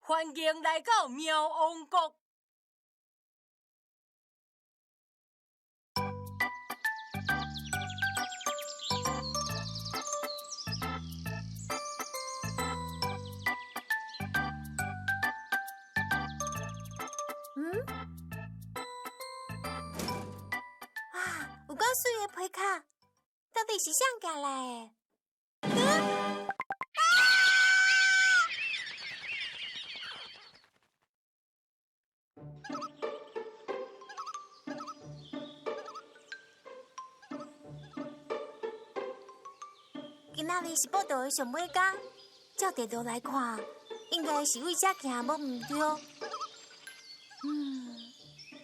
歡迎來到喵王國。嗯？哇，有夠媠的皮卡，到底是啥寄來的？嗯？今仔日是報道的上尾工，照地圖來看，應該是對這行無毋對。嗯，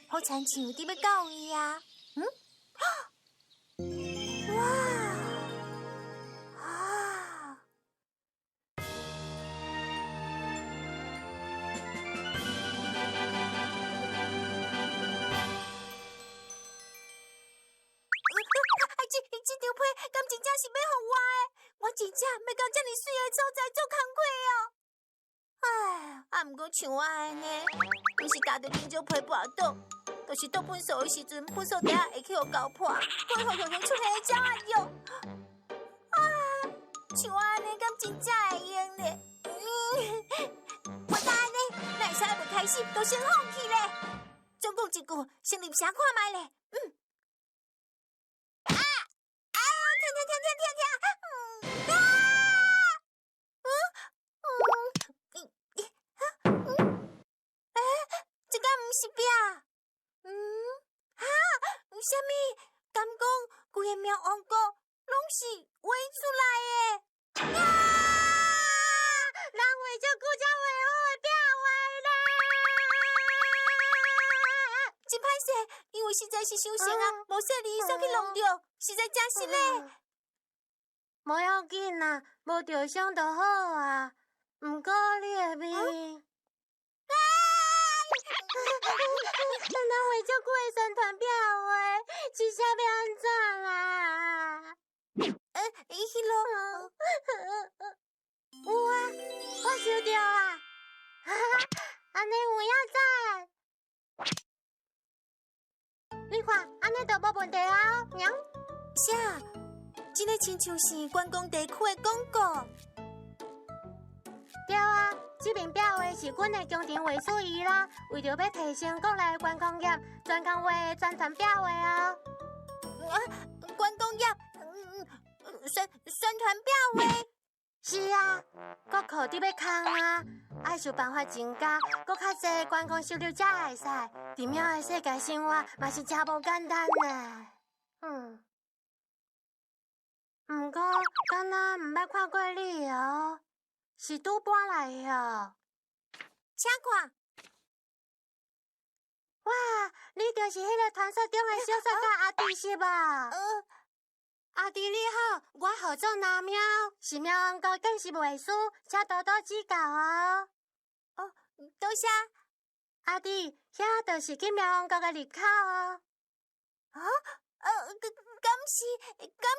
好親像佇欲到位啊。嗯？哇！啊！啊！這張批敢真正是欲予我的？我真正欲到遮爾媠的所在做工課哦！唉，啊，毋過像我按呢，毋是踏著香蕉皮跋倒，就是倒糞埽的時陣，糞埽袋仔會去予咬破，會予雄雄出現的鳥仔藥。啊，像我按呢，敢真正會用咧？嗯，我若按呢，哪會使猶未開始，就先放棄咧？總講一句，先入城看覓咧。嗯。啊啊！疼疼疼疼疼疼！嗯啊！嗯嗯，嗯，欸，這敢毋是壁？嗯，哈？啥物？敢講規个喵王國攏是畫出來的？啊！人畫足久才畫好的壁畫啦！真歹勢，因為實在是傷神啊，無細膩煞去弄著，實在真失禮。無要緊啦，無著傷就好啊。毋過你的面，啊！人畫足久的宣傳壁畫，這下欲按怎啦？彼落有啊，我收著啊。哈哈，按呢有影讚。你看，按呢就無問題啊。娘，啥？這个親像是觀光地區的廣告。對啊，這面壁畫是阮的工程畫師伊啦，為著欲提升國內觀光業，專工畫的宣傳壁畫哦。啊，觀光業，宣傳壁畫。是啊，國庫佇欲空啊，愛想辦法增加閣較濟觀光收入才會使。佇貓的世界生活嘛是誠無簡單呢。嗯，毋過敢若毋捌看過你哦，是拄搬來的哦。請看。哇，你就是彼个傳說中的小說家阿弟是無？阿弟你好，我號做藍喵，是喵王國見習畫師，請多多指教哦。哦，多謝。阿弟，遐就是去喵王國的入口哦。啊？敢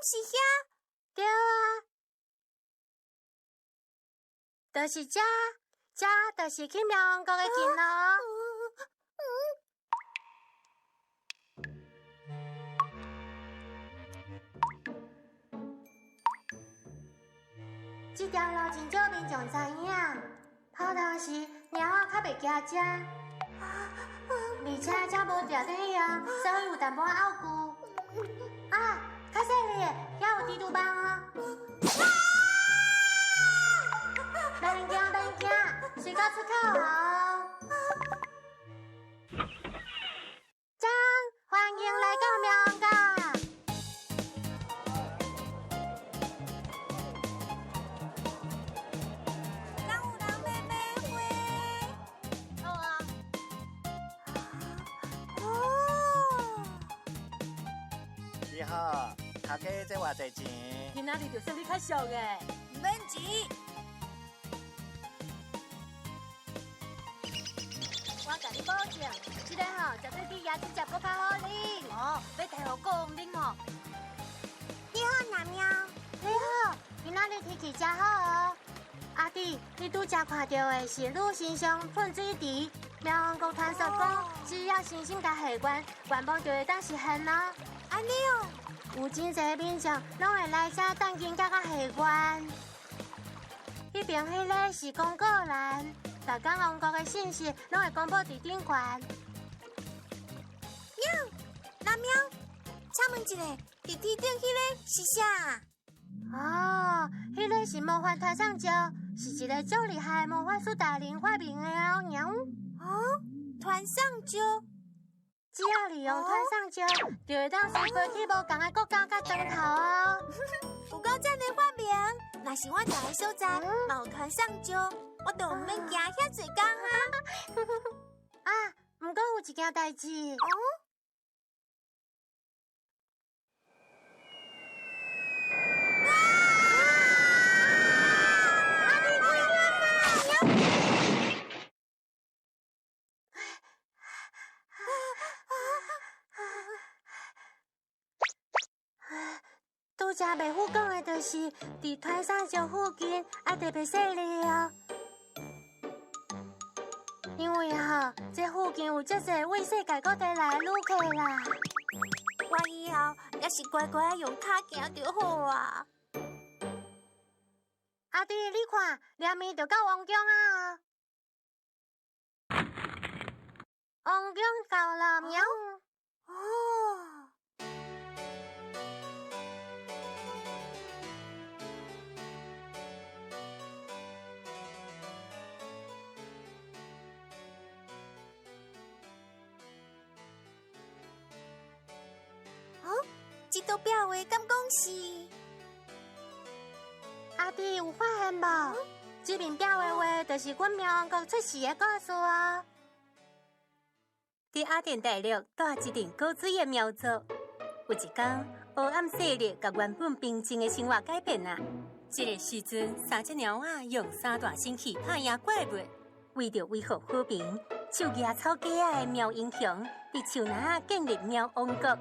是遐？對啊，就是這，這就是去喵王國的近路。這條路真少民眾知影，普通時貓仔較袂行這，而且這無牢底用，所以有淡薄仔拗舊。啊，較細膩，遐有蜘蛛網哦。免驚免驚，隨到出口哦。張，歡迎來到喵王國。敢有人欲買花？好啊。哦。你好，頭家這偌濟錢？今仔日就算你較俗的，毋免錢。我共你保證，這个吼絕對比椰子汁閣較好啉。哦，欲提予國王啉哦。你好，藍喵。你好，今仔日天氣真好哦。阿弟，你拄才看著的是女神像噴水池。喵王國傳說講，只要誠心共許願，願望就會當實現哦。按呢哦，有真濟民眾攏會來遮擲金角佮許願。彼邊彼个是公告欄，逐工王國的信息攏會公布佇頂懸。喵，藍喵，請問一下，佇天頂彼个是啥？哦，彼个是魔法傳送石，是一个足厲害的魔法師大人發明的哦，喵。哦，傳送石，只要利用傳送石，就會當隨飛去無仝的國家佮轉頭哦。有夠讚的發明，若是我蹛的所在，嘛有傳送石，我就毋免行遐濟工啊。啊，毋過有一件代誌。哦。拄才袂赴講的，就是佇傳送石附近愛特別細膩哦，因為吼，這附近有足濟對世界各地來的旅客啦。我以後也是乖乖用跤行就好啊。阿弟，你看，連面就到王宮啊！王宮到了，喵。哦。這道壁畫敢講是？阿弟有發現無？這面壁畫畫就是阮喵王國出世的故事哦。佇亞甸大陸蹛一陣高水的喵族，有一天，黑暗勢力共原本平靜的生活改變啊！這个時陣，三隻貓仔用三大神器拍贏怪物，為著維護和平，手舉草雞仔的喵英雄佇樹林仔建立喵王國。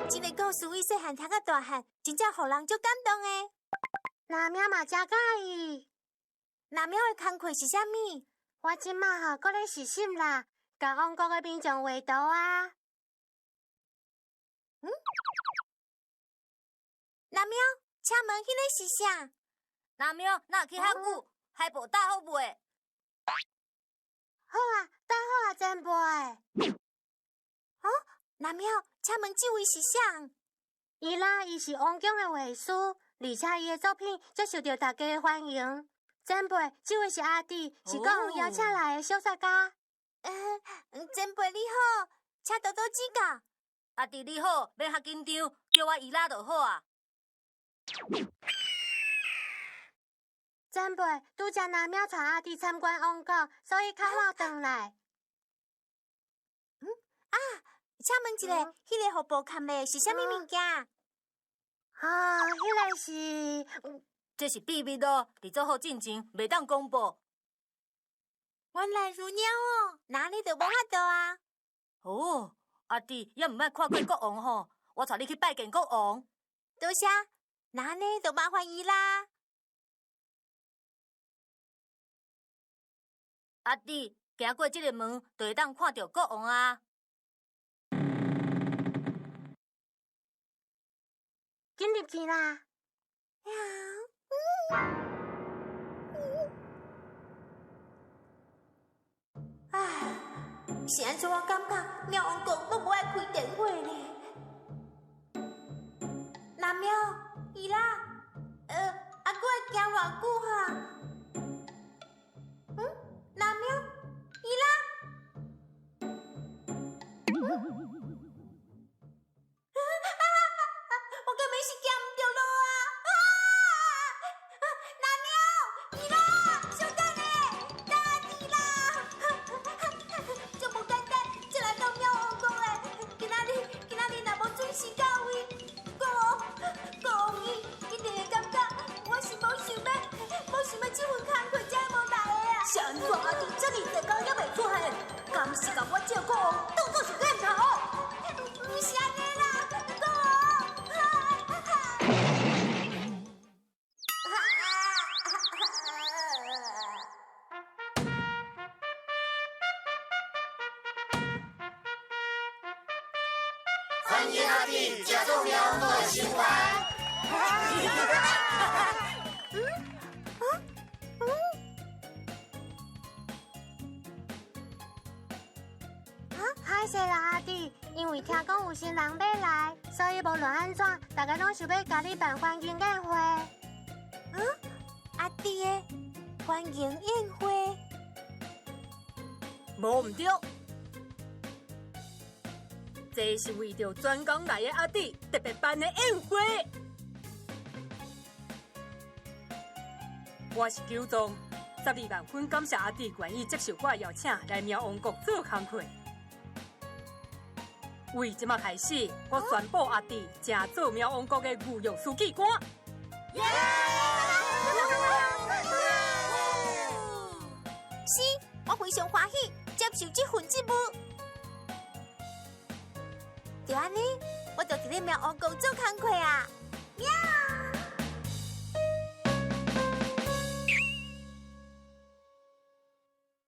這个故事對細漢聽到大漢，真正予人足感動的。藍喵嘛誠佮意。藍喵的工課是啥物？我這馬吼閣咧實習啦，共王國的民眾畫圖啊。嗯？藍喵，請問彼个是啥？藍喵，哪會去遐久？海報搭好未？好啊，搭好啊，前輩。哦，藍喵，請問這位是啥？伊拉伊是王宮的畫師，而且伊的作品足受著大家的歡迎。前輩，這位是阿弟，是國王邀請來的小說家。前輩你好，請多多指教。阿弟你好，免遐緊張，叫我伊拉就好啊。前輩，拄才藍喵帶阿弟參觀王國，所以較晚轉來。嗯啊，請問一下，彼个瀑布崁的是啥物物件？啊，彼个是，這是秘密哦，佇做好進前袂當公布。原來如爾哦，那你就無法度啊。哦，阿弟猶毋捌看過國王吼，我帶你去拜見國王。多謝，那呢就麻煩伊啦。阿弟，行過這个門，就會當看著國王啊。緊入去啦！唉，是按怎我感覺喵王國攏無愛開電話呢？藍喵，伊拉，啊，閣愛行偌久哈？嗯，藍喵，伊拉。我根本是行毋著路啊！啊！藍喵，伊拉，小等下，等阿弟啦！足無簡單，才來到喵王國的。今仔日，今仔日若無準時到位，國王，國王伊一定會感覺我是無想欲，無想欲這份工課才無來的啊！是按怎阿弟遮爾濟工猶袂出現？敢是共我這國王當作是念頭？毋是按呢啦，國王！欢迎阿弟加入喵王国的生活。歹勢啦，阿弟，因為聽講有新人欲來，所以無論按怎，大家攏想欲共你辦歡迎宴會。阿弟的歡迎宴會。無毋著，這是為著專工來的阿弟特別辦的宴會。我是九藏，12萬分感謝阿弟願意接受我的邀請來喵王國做工課。為這馬開始，我宣布阿弟正做喵王國的御用書記官。是，我非常歡喜接受這份職務。就按呢，我就佇咧喵王國做工課啊！喵！